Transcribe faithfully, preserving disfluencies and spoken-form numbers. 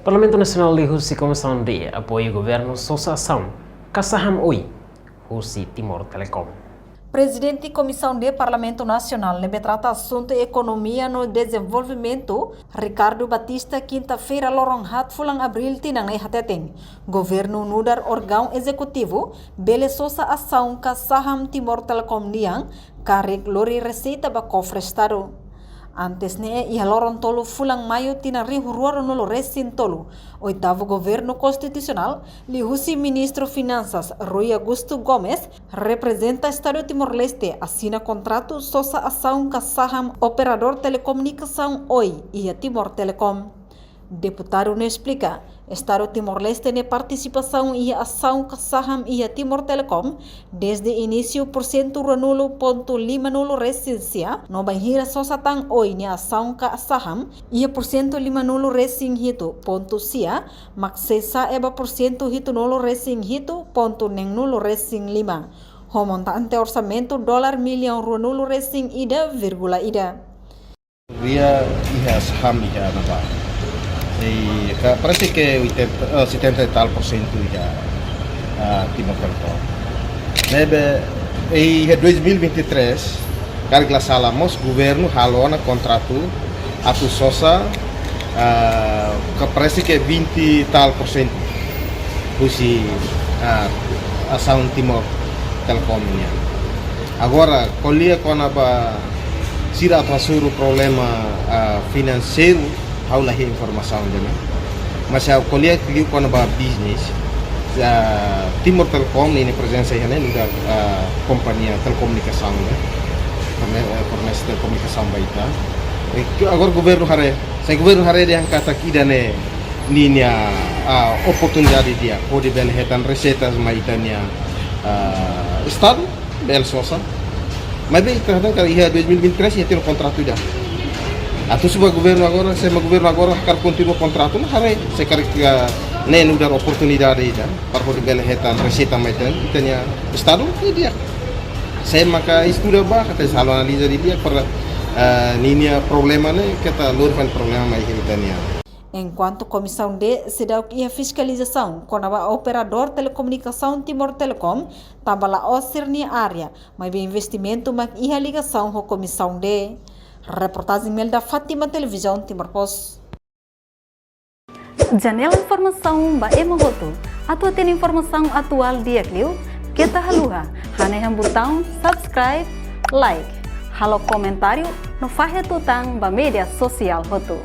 Parlamentu Nasionál liuhusi Komisaun D apoia governu sosa asaun ka saham oin husi Timor Telecom. Prezidente Komisaun D Parlamentu Nasionál ne'ebé trata asuntu ekonomia no dezenvolvimentu, Ricardo Batista, kinta-feira, loron haat fulan Abríl tinan ne'e hateten, governu nu'udar órgaun ezekutivu bele sosa asaun ka saham Timor Telecom nian, karik lori reseita ba kofre Estadu. Antes ne'e, iha loron tolu fulan Maiu tinan rihun rua ruanulu resin tolu, oitavu governu konstitusionál, liuhusi Ministru Finansas Rui Augusto Gomes, reprezenta Estadu Timor-Leste, asina kontratu sosa asaun ka saham operadór telekomunikasaun Oi iha Timor Telecom. Deputadu ne'e esplika, Estadu Timor-Leste nia partisipasaun iha asaun ka saham iha Timor Telecom dezde inísiu porsentu ruanulu pontu limanulu resin sia, no bainhira sosa tan Oi nia asaun ka saham iha porsentu limanulu resin hitu pontu sia, mak sei sa'e ba porsentu hitunulu resin hitu pontu neenulu resin lima, ho montante orsamentu dolar millaun ruanulu resin ida vírgula ida. Ria iha saham iha ne'ebá. I ka, parese ke oitenta, eh, setenta e tal porsentu iha, ah, Timor Telecom. Ne'ebé, iha dois mil e vinte e três, karik la sala mós, governu halo ona kontratu atu sosa, ah, ka parese ke vinte tal porsentu husi, ah, asaun Timor Telecom nian. Agora, ko'alia kona-ba sira atu hasoru problema, ah, finanseiru, ha'u la iha informasaun ida-ne'e. Mas ha'u ko'alia liu kona-ba bisnis, ah, Timor Telecom ninia prezensa iha ne'e nu'udar, ah, kompañia telekomunikasaun, ne'e. Forne-, eh, fornese telekomunikasaun ba ita. Eh, agora governu haree, se governu haree dehan katak ida-ne'e ninia, ah, oportunidade di'ak hodi bele hetan reseitas mai ita-nia, ah, Estadu, bele sosa. Maibé ita hatán katak iha dois mil e vinte e três iha tiha ona kontratu ida. Atu suba governu agora, se ema governu agora hakarak kontinua kontratu, ne'e haree, se karik, ah, ne'e nu'udar oportunidade ida para hodi bele hetan reseita mai ita, ita-nia Estadu, ida. Se maka estuda ba, katak sei halo analiza didi'ak para, ah, ninia problema ne'e, keta lori fali problema mai ita-nia. Enkuantu Komisaun D seidauk iha fiskalizasaun kona-ba operadór telekomunikasaun Timor Telecom, tanba la'ós sira-nia área, maibé investimentu mak iha ligasaun ho Komisaun D. Reportajen Melda Fátima, Televizaun Timor Post. Janela informasaun ba ema hotu. Atu hatene informasaun atuál di'ak liu, keta haluha hanehan butaun subscribe, like, halo komentáriu no fahe tutan ba média sosiál hotu.